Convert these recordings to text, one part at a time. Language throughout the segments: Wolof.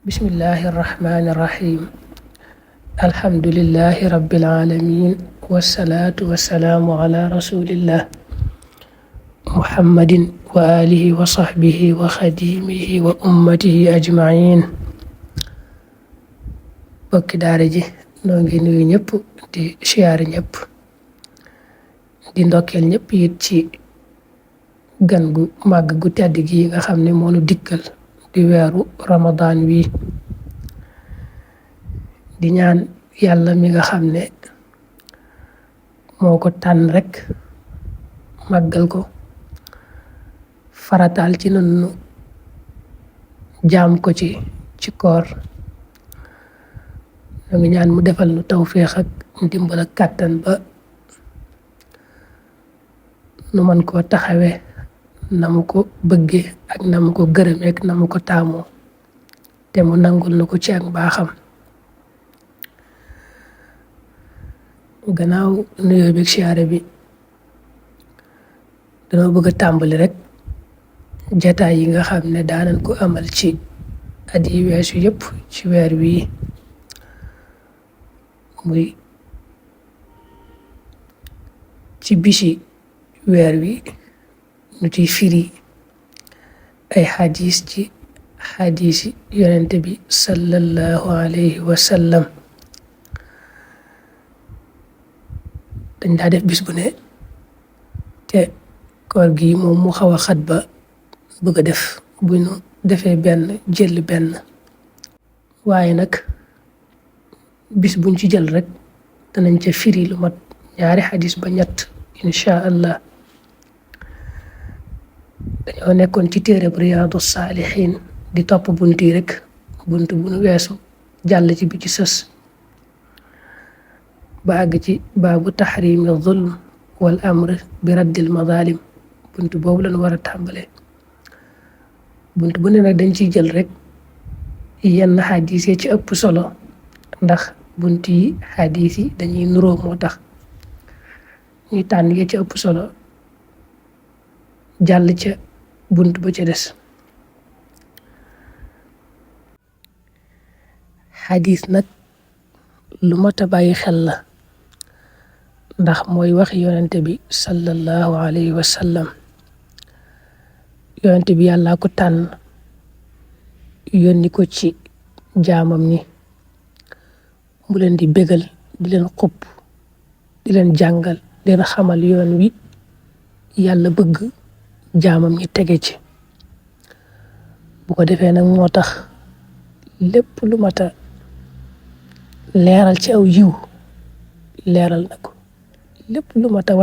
bismillahi irrahmani irrahim alhamdulillahi rabbil alamin wassalaatu wassalaamu ala rasulillah muhammadin wa alihi wa sahbihi wa xadimihi wa ummatihi ajmain. bokki daara ji noo ngi nuyu ñëpp di siyaare ñëpp di ndokkeel ñëpp it ci gan gu màgg gu tedd gi nga xam ne moonu dikkal di weeru Ramadan wi di ñaan yàlla mi nga xam ne moo ko tànn rek màggal ko farataal ci nun jaam ko ci koor ñoo ngi ñaan mu defal nu tawféex ak ndimbal ak kàttan ba nu man koo taxawee na mu ko bëggee ak na mu ko gërëmee ak na mu ko taamoo te mu nangul na ko ci ak baaxam. gannaaw nuyoo bi ak siyaare bi dama bëgg a tàmbali rek jataay yi nga xam ne daanan ko amal ci at yi weesu yëpp ci weer wii muy ci bisi weer wi nu ciy firi ay xadis ci xadisi yonente bi sallallahu alayhi wa sallam. dañ daa def bis bu ne te koor gi moom mu xaw a xat ba bëgg a def bu ñu defee benn jël benn waaye nag bis buñ ci jël rek danañ ca firi lu mat ñaari xadis ba ñett incha allah. dañoo nekkoon ci téereb Riyaadu Saalihiin di topp bunt yi rek bunt bu nu weesu jàll ci bi ci sës ba àgg ci baabu taxrimi zulm wal amr bi raddil madaalim. bunt boobu lañu war a tàmbalee. bunt bu ne nag dañ ciy jël rek yenn xadis yi ci ëpp solo ndax bunt yi xadis yi dañuy nuroo moo tax ñuy tànn ya ci ëpp solo jàll ca bunt ba ca des. xadis nag lu mat a bàyyi xel la ndax mooy waxi yonente bi sallallahu alayhi wa sallam. yonente bi yàllaa ko tànn yónni ko ci jaamam ñi mu leen di bégal di leen xupp di leen jàngal di leen xamal yoon wi yàlla bëgg jaamam ñi tege ci. bu ko defee nag moo tax lépp lu mat a leeral ci aw yiw leeral na ko, lépp lu mat a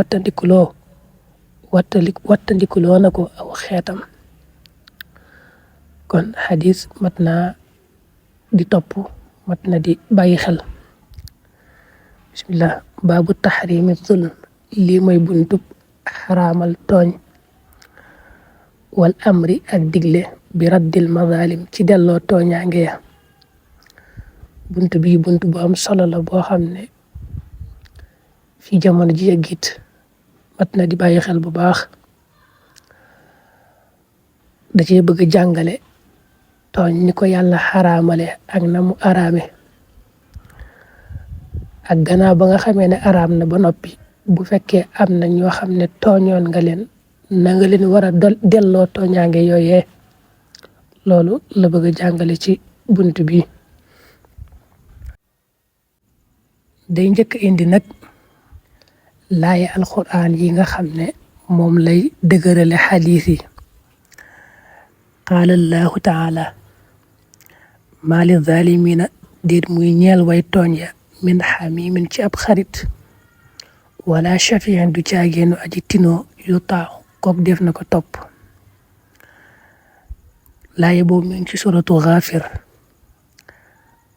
wattandikuloo na ko aw xeetam. kon xadis mat naa di topp, mat na di bàyyi xel. bismillah. baabu taxrimi zulm. lii mooy buntub xaraamal tooñ wal amri ak digle bi raddil mazalim ci delloo tooñaange ya. bunt bii bunt bu am solo la boo xam ne fi jamono ji yëggit mat na di bàyyi xel bu baax. da cee bëgg a jàngale tooñ ni ko yàlla xaraamale ak na mu araame, ak gannaaw ba nga xamee ne araam na ba noppi bu fekkee am na ñoo xam ne tooñoon nga leen na nga leen war a delloo tooñaange yooyee. loolu la bëgg a jàngale ci bunt bi. day njëkk indi nag laaye alquran yi nga xam ne moom lay dëgërale xadiis yi. qaala allahu taala maa li zalimina déet muy ñeel way tooñ ya min xamimin ci ab xarit wala shafiin du caageenu aji tinoo yu taaw kook def na ko topp. laaye boobu mi ngi ci suratu Gaafir.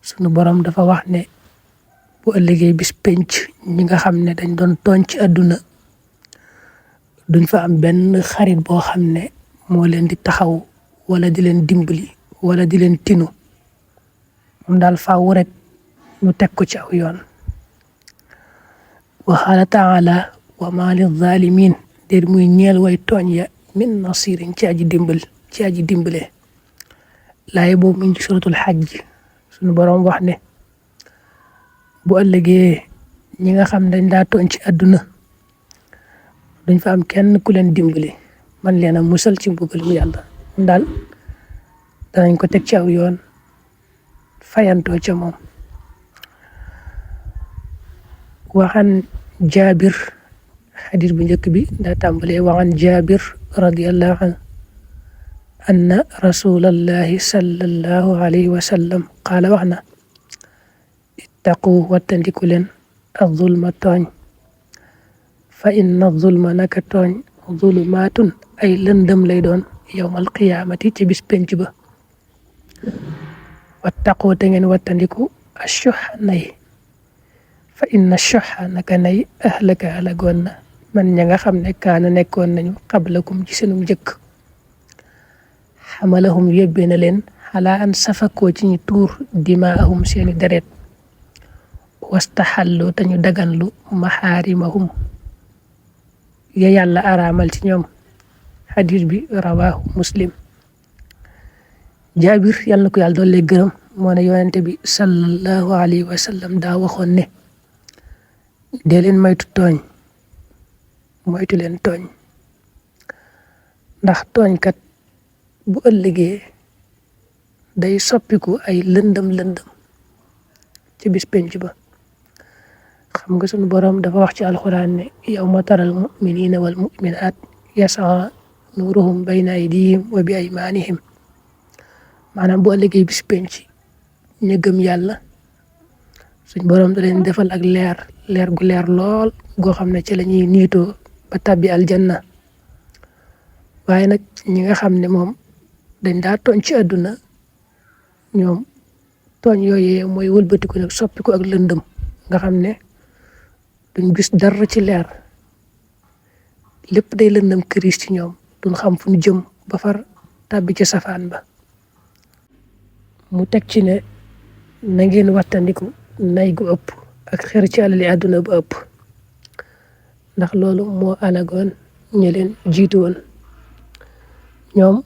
sunu borom dafa wax ne bu ëllëgee bis penc ñi nga xam ne dañ doon tooñ ci àdduna duñ fa am benn xarit boo xam ne moo leen di taxaw wala di leen dimbali wala di leen tinu. moom daal faaw rek ñu teg ko ci aw yoon. wa qaala taala wa maa li zalimin déet muy ñeel way tooñ ya min nasirin ci aji dimbale. laay boobu mi ngi ci suratul Hajj sunu boroom wax ne bu ëllëgee ñi nga xam dañ daa tooñ ci àdduna duñ fa am kenn ku leen dimbali man leen a musal ci mbugal mu yàlla daal danañ ko teg ci aw yoon fayantoo ca moom. waxan Jaabir xadis bu njëkk bi daa tàmbalee waxan Jaabir radiyallahu anhu anna rasulallahi sallallahu alayhi wa sallam qaala wax na ittaqu wattandiku leen az-zulma tooñ fa inna az-zulma naka tooñ zulumaatun ay lëndëm lay doon yawmal qiyaamati ci bis penc ba wattaqu te ngeen wattandiku ash-shuhha nay fa inna ash-shuhha naka nay ahlaka halagoon na man ña nga xam ne kaana nekkoon nañu qablakum ci seenum njëkk xamalahum yóbbee na leen xalaa an safakoo ci ñu tuur dimaahum seeni deret wastaxallu te ñu daganlu maxaarimahum ya yàlla araamal ci ñoom xadis bi rawaahu muslim. Jaabir yàlla na ko yàlla doole gërëm moo ne yonente bi sallallahu alayhi wa sallam daa waxoon ne dee leen moytu leen tooñ ndax tooñkat bu ëllëgee day soppiku ay lëndëm ci bis penc ba. xam nga sunu boroom dafa wax ci alxuraan ne yawma taral mu'miniina wal mu'minaat yas'a nuuruhum bayna aydihim wa bi aymaanihim maanaam bu ëllëgee bis penc ñu gëm yàlla suñ boroom da leen defal ak leer gu leer lool goo xam ne ci la ñuy niitoo ba tabbi aljanna. waaye nag ñi nga xam ne moom dañ daa tooñ ci àdduna ñoom tooñ yooyee mooy wëlbatiku nag soppiku ak lëndëm nga xam ne duñ gis dara ci leer lépp day lëndëm këriis ci ñoom duñ xam fu ñu jëm ba far tàbbi ci safaan ba. mu teg ci ne na ngeen wattandiku nay gu ëpp ak xër ci alali àdduna bu ëpp ndax loolu moo alagoon ñi leen jiitu woon. ñoom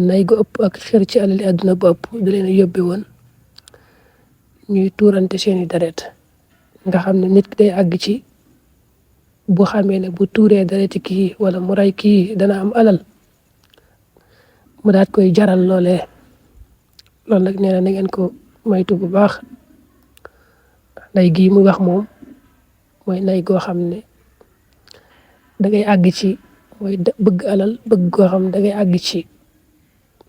nay gu ëpp ak xër ci alali àdduna bu ëpp da leen yóbbe woon ñuy tuurante seeni deret nga xam ne nit ki day àgg ci bu xamee ne bu tuuree dereti kii wala mu rey kii dana am alal mu daat koy jaral loolee. loolu nag nee na ngeen ko moytu bu baax nay gii muy wax moom mooy nay goo xam ne dangay àgg ci mooy bëgg alal bëgg goo xam ne dangay àgg ci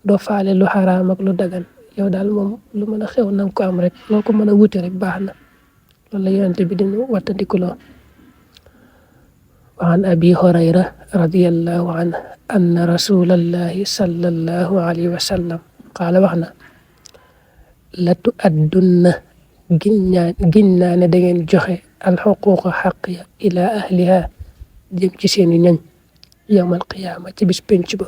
doo faale lu xaraam ak lu dagan yow daal moom lu mën a xew nanga ko am rek loo ko mën a wute rek baax na loolu la yonente bi dinu wattandikuloo. wa an abi hurayra radiyallahu anhu anna rasulallahi sallallahu alayhi wa sallam qaala wax na la tu addunna giñ naa ne da ngeen joxe alxuquqa xaq ya ila ahliha jëm ci seeni ñoñ yawmal qiyaama ci bis penc ba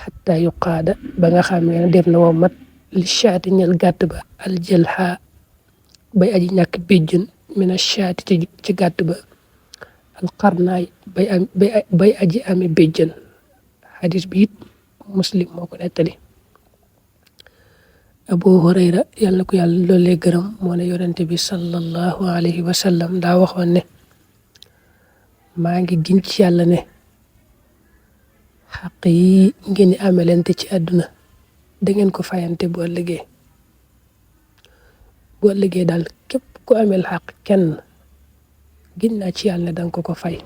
xatta yuqaada ba nga xam ne def na woo mat li shaati ñel gàtt ba aljalha bay aji ñàkk béjjën mina shaati ci gàtt ba alqarnaay bay aji ame béjjën. xadis bi it muslim moo ko nettali. Abu Hurayra yàlla na ko yàlla loolee gërëm moo ne yonente bi sallallahu alayhi wa sallam daa waxoon ne maa ngi giñ ci yàlla ne xaq yi ngeen di amelante ci àdduna da ngeen ko fayante bu ëllëgee daal képp ku amel xaq kenn giñ naa ci yàlla ne danga ko fay.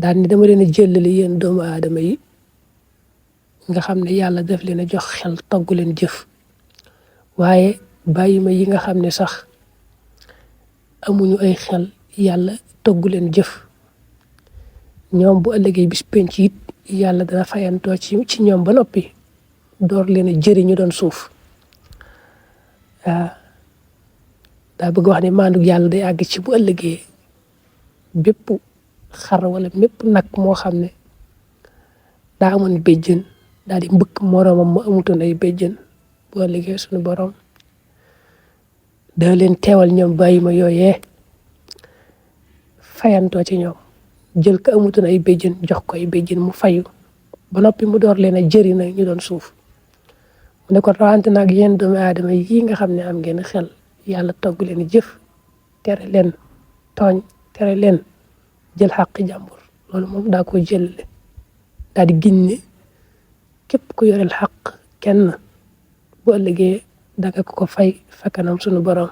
daal ni dama leen a jëllale yéen doomu aadama yi nga xam ne yàlla daf leen a jox xel togg leen jëf waaye bàyyi ma yi nga xam ne sax amuñu ay xel yàlla togg leen jëf ñoom bu ëllëgee bis penc it yàlla dana fayantoo ci ñoom ba noppi door leen a jëriñu doon suuf. daa bëgg wax ne maandu yàlla day àgg ci bu ëllëgee bépp xar wala mépp nag moo xam ne daa amoon béjjën daal di mbëkk moroomam mu amutoon ay béjjën bu ëllëgee suñu borom da leen teewal ñoom bàyyi ma yooyee fayantoo ci ñoom jël ko amutoon ay béjjën jox ko ay béjjën mu fayu ba noppi mu door leen a jëri nag ñu doon suuf mu ne ko rawante nag yéen doomu aadama yi nga xam ne am ngeen xel yàlla togg leen jëf tere leen tooñ tere leen jël xàq jàmbur loolu moom daa ko jëlale daa di giñ ne képp ku yoreel xàq kenn bu ëllëgee danga ko fay fa kanam sunu borom